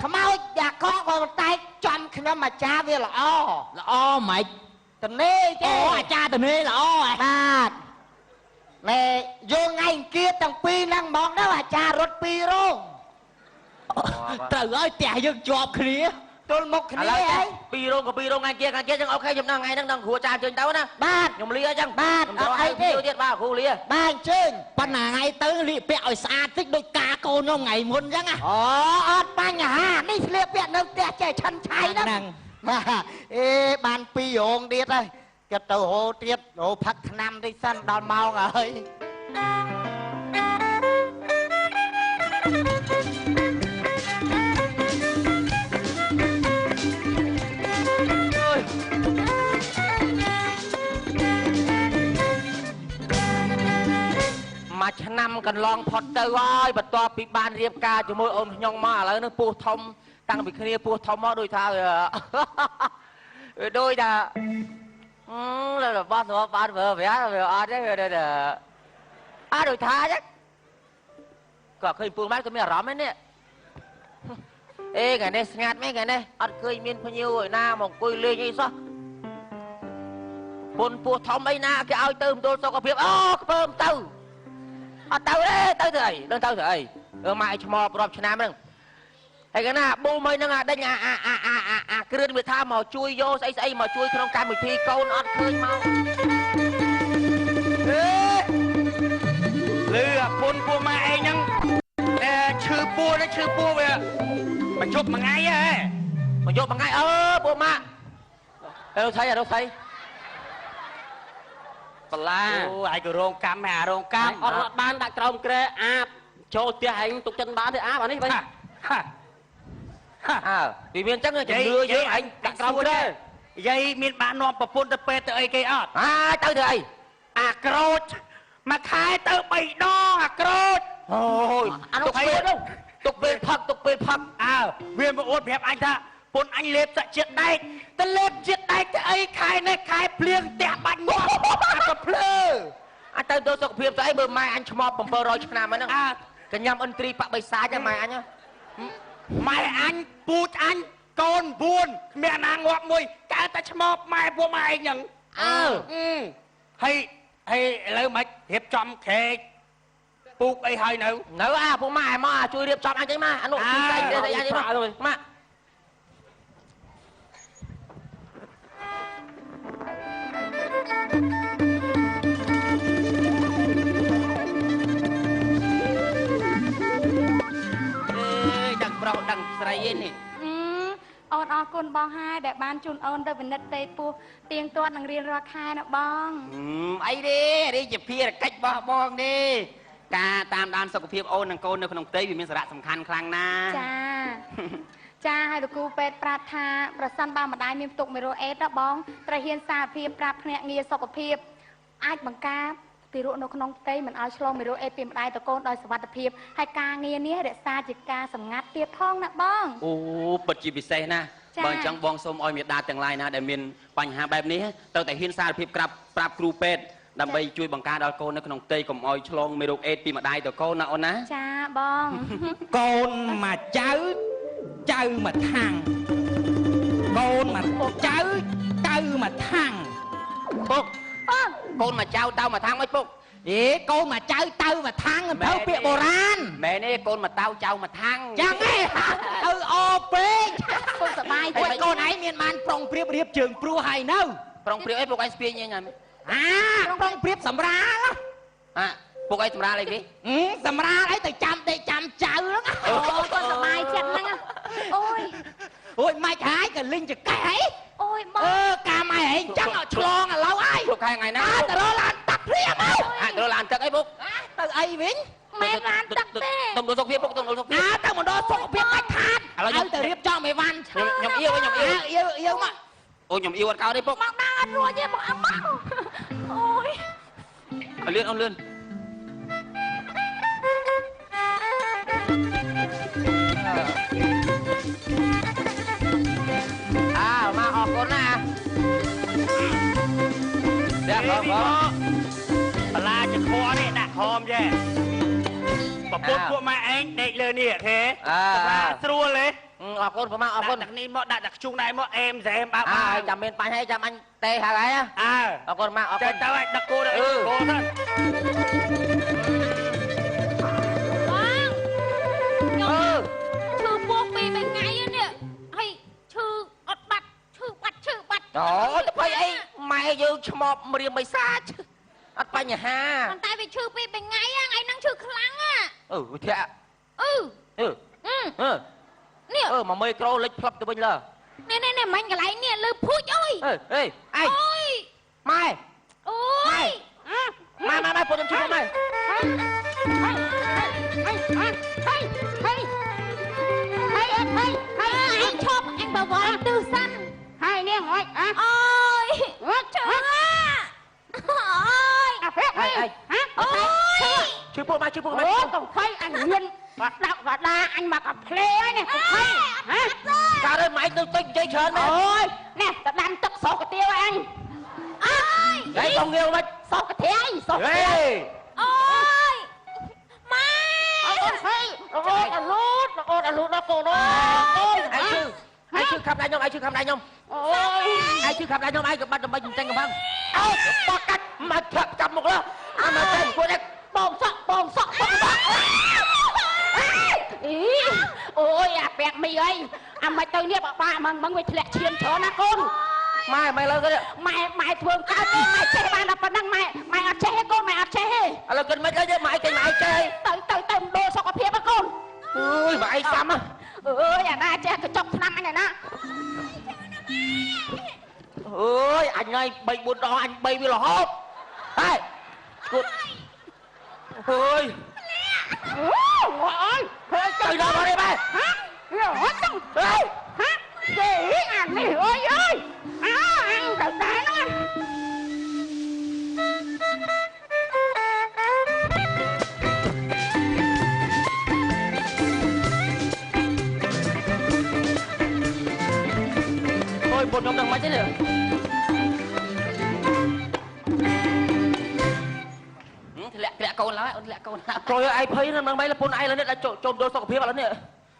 ខ្មោចយ៉ាកកក៏តែចំខ្ញុំអាចារ្យវាល្អ ល្អម៉េច តនេទេ អូអាចារ្យតនេល្អហ៎ បាទណែយកថ្ងៃអង្គារទាំងពីរហ្នឹងហ្មងទៅអាចារ្យរត់ពីររោង ត្រូវហើយផ្ទះយើងជាប់គ្នា ទល់មុខគ្នាហី ពីររោងក៏ពីររោង ថ្ងៃអង្គារចឹង អូខេ ខ្ញុំដល់ថ្ងៃហ្នឹងដល់គ្រូអាចារ្យអញ្ជើញទៅណា បាទ ខ្ញុំលាអញ្ចឹង បាទ ខ្ញុំ អត់អីទេ ទៀតបាទគ្រូលា បាទអញ្ជើញ ប៉ុន្តែថ្ងៃទៅលៀកពាក់ឲ្យស្អាតតិចដូចការកូនខ្ញុំថ្ងៃមុនអញ្ចឹងណា អូអត់បញ្ហានេះស្លៀកពាក់នៅផ្ទះចេះឆិនឆៃហ្នឹងបាទអេបានពីររោងទៀតហើយគិតទៅរោទៀតរោផឹកថ្នាំតិចសិនដល់ម៉ោងហើយ មួយឆ្នាំកន្លងផុតទៅហើយបន្ទាប់ពីបានរៀបការជាមួយអូនខ្ញុំមកឥឡូវនេះពោះធំតាំងពីគ្នាពោះធំមកដូចថាវាដូចថារបស់របស់បានប្រើប្រាស់វាអត់ទេវាដូចអត់ដូចថាចឹងក៏ឃើញពោះម៉ែក៏មានអារម្មណ៍នេះអេថ្ងៃនេះស្ងាត់មែនថ្ងៃនេះអត់ឃើញមានភ្ញៀវឯណាមកអង្គុយលេងអីសោះពុនពោះធំអីណាគេឲ្យទៅមណ្ឌលសុខភាពអូខ្ពើមទៅអត់ទៅទេទៅទៅអីដឹងទៅទៅអីម៉ែឆ្មបរាប់ឆ្នាំហ្នឹងហើយកាលណាប៊ូមួយហ្នឹងអាដេញអាអាអាអាអាគ្រឿនវាថាមកជួយយកស្អីស្អីមកជួយក្នុងកម្មវិធីកូនអត់ឃើញមក អេលឺអាពុនពួកម៉ែឯងហ្នឹងឈឺពោះហ្នឹងឈឺពោះវាមកជប់មួយថ្ងៃហ៎មកជប់មួយថ្ងៃអើពួកម៉ាក់អើថៃអើថៃ បន្លាអូឯងក៏រងកម្មអារងកម្មអត់បានដាក់ក្រោមក្រែអាបចូលផ្ទះឯងទុកចិនបានទេអាបអានេះវិញ អើវាមានចឹងជំនឿយើងឯងដាក់ក្រោមក្រែ យាយមានបាននាំប្រពន្ធទៅពេទ្យទៅអីគេអត់ អាទៅទៅអី អាក្រូចមួយខែទៅ3ដងអាក្រូច អូយទុកពេលនោះទុកពេលផឹកទុកពេលផឹក អើវាមកអួតប្រាប់អញថាពុនអញលេបសាក់ជាតិដែកទៅលេបជាតិដែកទៅអីខែនេះខែភ្លៀងផ្ទះបាញ់ងាប់អាក៏ភ្លើ អញទៅទៅសុខភាពស្អីមើលម៉ែអញឆ្មប700ឆ្នាំហ្នឹងកញ្ញាំឥន្ទ្រីបបិសាចម៉ែអញ ម៉ែអញពូជអញកូន9គ្មានណាងាប់មួយកើតតែឆ្មបម៉ែពួកម៉ែឯងហ្នឹង អើហើយហើយឥឡូវមិនរៀបចំខេកពូកអីហើយនៅនៅអាពួកម៉ែមកអាជួយរៀបចំអញចឹងមកអានោះជួយចែកទេអញចឹងមកម៉ាក់ប្រុសដឹងស្រីឯនេះ អូនអរគុណបងហើយដែលបានជូនអូនទៅពិនិត្យទេពោះទៀងទាត់នឹងរៀនរាល់ខែណាបង អីទេនេះជាភារកិច្ចរបស់បងទេការតាមដានសុខភាពអូននិងកូននៅក្នុងផ្ទៃវាមានសារៈសំខាន់ខ្លាំងណាស់ ចាចាហើយលោកគ្រូពេទ្យប្រាប់ថាប្រសិនបើម្ដាយមានផ្ទុកមេរោគអេដណាបងត្រូវហ៊ានសារភាពប្រាប់ភ្នាក់ងារសុខភាពអាចបង្ការទារកនៅក្នុងផ្ទៃមិនឲ្យឆ្លងមេរោគអេដពីម្ដាយទៅកូនដោយសុវត្ថិភាពហើយការងារនេះរក្សាជាការសម្ងាត់ទៀតផងណាបង អូពិតជាពិសេសណាស់បើអញ្ចឹងបងសូមឲ្យមេដាទាំងឡាយណាដែលមានបញ្ហាបែបនេះត្រូវតែហ៊ានសារភាពក្រាប់ប្រាប់គ្រូពេទ្យដើម្បីជួយបង្ការដល់កូននៅក្នុងផ្ទៃកុំឲ្យឆ្លងមេរោគអេដពីម្ដាយទៅកូនណាអូនណា ចាបង កូនមកចៅចៅមកថាំងកូនមកចៅចៅមកថាំង ពុកបងកូនមកចៅទៅមកថាំងមិនពុក អេកូនមកចៅទៅមកថាំងទៅពាក្យបុរាណ មែនទេកូនមកតៅចៅមកថាំង ចឹងឯងទៅអពេក ពុកសបាយ ចិត្តកូនឯងមានបានប្រុងប្រៀបរៀបជើងព្រោះហើយនៅ ប្រុងប្រៀបអីពុកឯងស្ពាយញ៉ៃញ៉ាំ អាប្រុងប្រៀបសម្រាល អាពុកឯងសម្រាលអីគេ សម្រាលអីទៅចាំដេកចាំចៅហ្នឹង អូកូនសបាយចិត្តហ្នឹងអូយ អូយម៉េចហើយក៏លីងចកេះហី អូយបង អឺកាម៉ែឯងចឹងឲ្យឆ្លងឥឡូវហើយ ពុកខែថ្ងៃណា ទៅរកឡានទឹកភ្លាមមក អាចទៅឡានទឹកអីពុក ទៅអីវិញ មែនឡានទឹកទេ ទៅមណ្ឌលសុខភាពពុកទៅមណ្ឌលសុខភាព ទៅមណ្ឌលសុខភាពដាច់ខាតឥឡូវទៅរៀបចំអីវ៉ាន់ ខ្ញុំអៀវខ្ញុំអៀវ អៀវអៀវមក អូខ្ញុំអៀវអត់កោទេពុក មកដើរអត់រួចទេមកអមមកអូយ លឿនអូនលឿនអើមកអរគុណណាចាបង បងបន្លាចខនេះដាក់ខមចេះប្រពន្ធពួកម៉ែ ឯងដេកលើនេះទេស្រួលទេ អរគុណប្រមាអរគុណ ដាក់នេះមកដាក់ដាក់ខ្ជុងដែរមកអេមសែមបើបើចាំមានបញ្ហាចាំអញទេហើយហើយ អើ អរគុណម៉ាក់អរគុណ ទៅឲ្យដឹកគោទៅគោទៅ បងខ្ញុំឈឺពោះពី3ថ្ងៃនេះហើយឈឺអត់បាត់ឈឺបាត់ឈឺបាត់ អូទៅភ័យអីម៉ែយើងឆ្មបម្រាមបិសាចអត់បញ្ហា ប៉ុន្តែវាឈឺពី3ថ្ងៃថ្ងៃហ្នឹងឈឺខ្លាំងហ่ะ អឺវិធៈ អឺ អឺអឺ នេះ អឺមកមេក្រូលិចផ្លឹបទៅវិញលើ នេះនេះនេះមិញកន្លែងនេះលើភូចអើយ អេអេឯង អូយ ម៉ែ អូយ ម៉ែម៉ែម៉ែពុតខ្ញុំជួយម៉ែ ហៃហៃហៃហៃហៃហៃហៃហៃហៃ ឯងឈប់អញបវរទិសសិន ហើយនេះហុយ អើយឈឺអើយ អាហ្វេហ៎ អូយ ជួយពុតម៉ែជួយពុតម៉ែ អូកុំភ័យអញមានបាដាក់បាដាអញមកកាផ្លេហើយនេះកុំភ័យហ៎ កើតហើយម៉ែទៅតិចនិយាយច្រើនមែន អូយនេះទៅដាំទឹកសោកទាវអញ អើយ ហេកុំងាវមិន សោកទាវសោកទាវ អូយម៉ែ អូនហេអូនអាលូតអូនអាលូតដល់កូនអូន ឯងឈឺឯងឈឺខាប់ដៃខ្ញុំឯងឈឺខាប់ដៃខ្ញុំ អូយ ឯងឈឺខាប់ដៃខ្ញុំឯងក៏បាត់ដើម្បីចិញ្ចឹមកំផឹងអើបកាច់មកធាក់ចាប់មុខលើអាមកតែពួកនេះ បងសក់បងសក់បងសក់អីអូយអាពាក់មីអីអាមិនទៅនេះបបាក់មិនមិនវាធ្លាក់ឈាមច្រើនណាកូន ម៉ែម៉ែលើគេ ម៉ែម៉ែធ្វើកើតទេម៉ែចេះបានដល់ប៉ុណ្ណឹងម៉ែម៉ែអត់ចេះទេកូនម៉ែអត់ចេះទេ ឥឡូវគិតមិនអីទេម៉ែគេម៉ែចេះ ទៅទៅទៅដូរសុខភាពហ៎កូន អើយម៉ែឯងសាំ អើយអាណាចេះកញ្ចុកឆ្នាំអញណា អើយអញហើយ3 4ដងអញ3វារហូតហើយគួតអើយ អូអើយ ទៅដល់មកនេះបែ ហ៎អត់ទៅ ហេ ហ៎គេអានេះអើយអើយអើអញទៅដែរហ្នឹង អូយពុតខ្ញុំដឹងមិនទេនេះ ធ្លាក់ធ្លាក់កូនឡើយអូនធ្លាក់កូនឡើយ ក្រោយឯងភ័យនឹងមិនពុនឯងឡើយនេះដល់ចូលចូលសុខភាពឥឡូវនេះ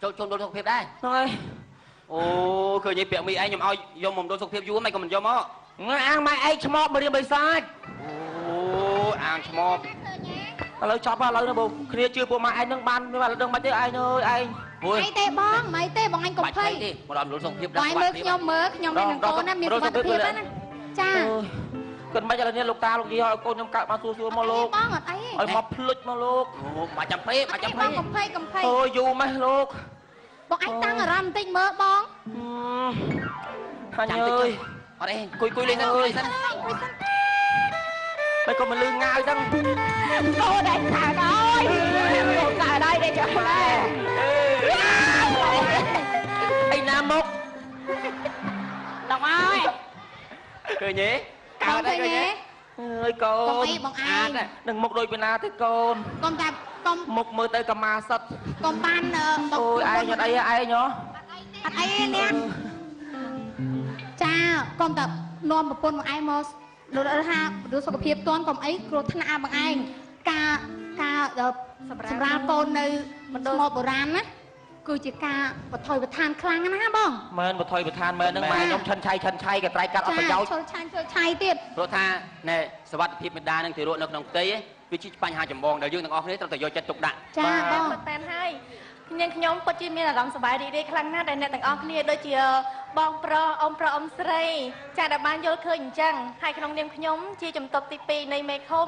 ចូលចូលសុខភាពដែរ ហ្នឹងហើយ អូឃើញឯងពាក់មីឯងខ្ញុំឲ្យយកមកដល់សុខភាពយូរមិនក៏មិនយកមក អាងម៉ែឯងឆ្មបមករៀនបិសាច អូអាងឆ្មប ឥឡូវចប់ហើយឥឡូវនេះបើគ្នាជឿពួកម៉ែឯងនឹងបានមានដឹងមិនទេឯងអើយឯង អីទេបងមិនទេបងអញកុំភ័យ ទេមកដល់មណ្ឌលសុខភាព ដល់មើលខ្ញុំមើលខ្ញុំនឹងកូនណាមានសុខភាពណាចា គិតមិនឥឡូវនេះលោកតាលោកយាយឲ្យកូនខ្ញុំកើតបានសួរសួរមកលោក បងអត់អី ឲ្យមកភ្លុចមកលោក អូបាច់ចាំពេបាច់ចាំពេ បងកុំភ័យកុំភ័យ អូយូរម៉េះលោក បងអញតាំងអារម្មណ៍បន្តិចមើលបង អញអើយ អត់អីគួយគួយលេងសិនគួយលេងសិន មិនក៏មិនលឺងាយហ្នឹង កូនឯងកើតអើយកូនកើតហើយទេចាម៉ែ អីណាមក ដល់ហើយ ឃើញទេ កើតហើយឃើញទេ អើយកូ កុំអីបងឯង នឹងមុខដូចពីណាទេកូនក ុំតែកុំ មុខមើលទៅកម្មាសិត កុំបាន អូយឯងអត់អីឯងហ៎ អត់អីទេអ្នកចាកុំតែនាំប្រពន្ធបងឯងមកលោកថារសុខភាពតន់កុំអីគ្រោះថ្នាក់បងឯងការការសម្រាលកូននៅមណ្ឌលបុរាណណាគឺជាការបថុយប្រឋានខ្លាំងណាស់បង មែនបថុយប្រឋានមែនហ្នឹងម៉ែខ្ញុំឆិនឆៃឆិនឆៃក៏ត្រៃកាត់អត់ប្រយោជន៍ ឆឆៃឆៃទៀត ព្រោះថាណែសវត្ថិភាពមេដានឹងទារកនៅក្នុងផ្ទៃវាជាបញ្ហាចម្បងដែលយើងទាំងអស់គ្នាត្រូវតែយកចិត្តទុកដាក់ ចាបង មែនតែនហើយនាងខ្ញុំពិតជាមានអារម្មណ៍សប្បាយរីករាយខ្លាំងណាស់ដែលអ្នកទាំងអស់គ្នាដូចជាបងប្រុសអ៊ំប្រុសអ៊ំស្រីចាដែលបានយល់ឃើញអញ្ចឹងហើយក្នុងនាមខ្ញុំជាជំទប់ទី2នៃមេឃុំ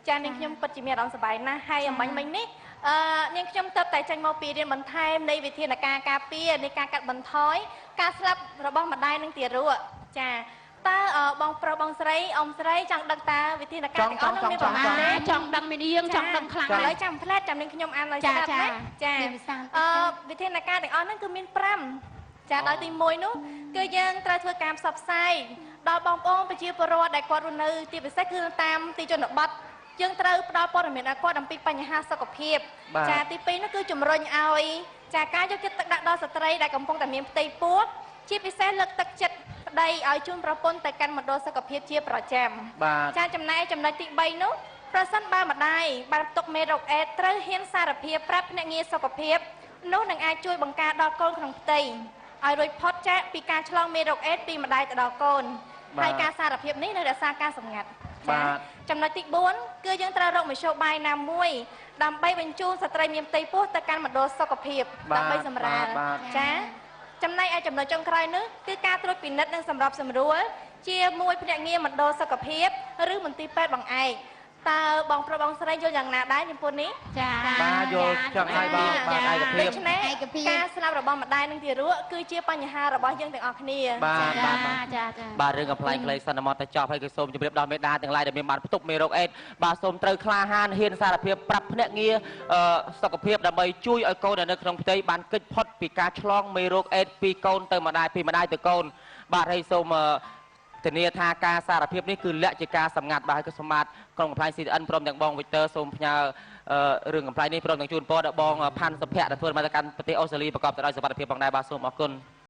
ចានាងខ្ញុំពិតជាមានអារម្មណ៍សប្បាយណាស់ហើយអំបញ្ញមិញនេះអឺនាងខ្ញុំទៅតែចេញមកពីរៀនបន្ថែមនៃវិធានការការពារនៃការកាត់បន្ថយការស្លាប់របស់ម្ដាយនិងទារកចាតើបងប្រុសបងស្រីអ៊ំស្រីចង់ដឹងតើវិធានការទាំងអស់នោះមានប្រមាណទេ ចង់ដឹងមានៀងចង់ដឹងខ្លាំង ឥឡូវចាំផ្លែតចាំនាងខ្ញុំអានឲ្យស្ដាប់ណាចាវិធានការទាំងអស់ហ្នឹងគឺមាន5ចាដល់ទី1នោះគឺយើងត្រូវធ្វើការផ្សព្វផ្សាយដល់បងប្អូនប្រជាពលរដ្ឋដែលគាត់រស់នៅទីពិសេសគឺតាមទីជនបទយើងត្រូវផ្ដល់ព័ត៌មានឲ្យគាត់អំពីបញ្ហាសុខភាពចាទី2នោះគឺជំរុញឲ្យចាការយកចិត្តទុកដាក់ដល់ស្ត្រីដែលកំពុងតែមានផ្ទៃពោះជាពិសេសលើកទឹកចិត្តប្តីឲ្យជូនប្រពន្ធទៅកាន់មណ្ឌលសុខភាពជាប្រចាំចាចំណែកចំណុចទី3នោះ ប្រសិនបើម្ដាយបានផ្ទុកមេរោគអេដត្រូវហ៊ានសារភាពប្រាប់ភ្នាក់ងារសុខភាពនោះនឹងអាចជួយបង្ការដល់កូនក្នុងផ្ទៃឲ្យរួចផុតចាកពីការឆ្លងមេរោគអេដពីម្ដាយទៅដល់កូនហើយការសារភាពនេះនៅរក្សាការសម្ងាត់ បាទ ចំណុចទី4គឺយើងត្រូវរកមធ្យោបាយណាមួយដើម្បីបញ្ជូនស្ត្រីមានផ្ទៃពោះទៅកាន់មណ្ឌលសុខភាពដើម្បីសម្រាលចាចំណែកឯចំណុចចុងក្រោយនោះគឺការត្រួតពិនិត្យនិងសម្របសម្រួលជាមួយភ្នាក់ងារមណ្ឌលសុខភាពឬមន្ទីរពេទ្យបង្អែកតើបងប្រុសបងស្រីយល់យ៉ាងណាដែរចំពោះនេះ ចា បាទយល់ចង់ឲ្យបងបាទឯកភាព ដូច្នេះការស្លាប់របស់ម្ដាយនិងទារកគឺជាបញ្ហារបស់យើងទាំងអស់គ្នា បាទបាទ ចាចា បាទរឿងកំ pl ែងខ្លីសន្មតតែចប់ហើយគឺសូមជម្រាបដល់មេដាទាំងឡាយដែលមានបានផ្ទុកមេរោគអេដបាទសូមត្រូវក្លាហានហ៊ានសារភាពប្រាប់ភ្នាក់ងារសុខភាពដើម្បីជួយឲ្យកូនដែលនៅក្នុងផ្ទៃបានគេចផុតពីការឆ្លងមេរោគអេដពីកូនទៅម្ដាយពីម្ដាយទៅកូនបាទហើយសូមធានាថាការសារភាពនេះគឺលាក់ជាការសម្ងាត់បាទហើយក៏សម្បត្តិក្រុមកំ pl ែង CTN ព្រមទាំងបងវិកទ័រសូមផ្ញើរឿងកំ pl ែងនេះព្រមទាំងជូនពរដល់បងផាន់សុភ័ក្រដែលធ្វើមកទៅកាន់ប្រទេសអូស្ត្រាលីប្រកបទៅដោយសុវត្ថិភាពផងដែរបាទសូមអរគុណ។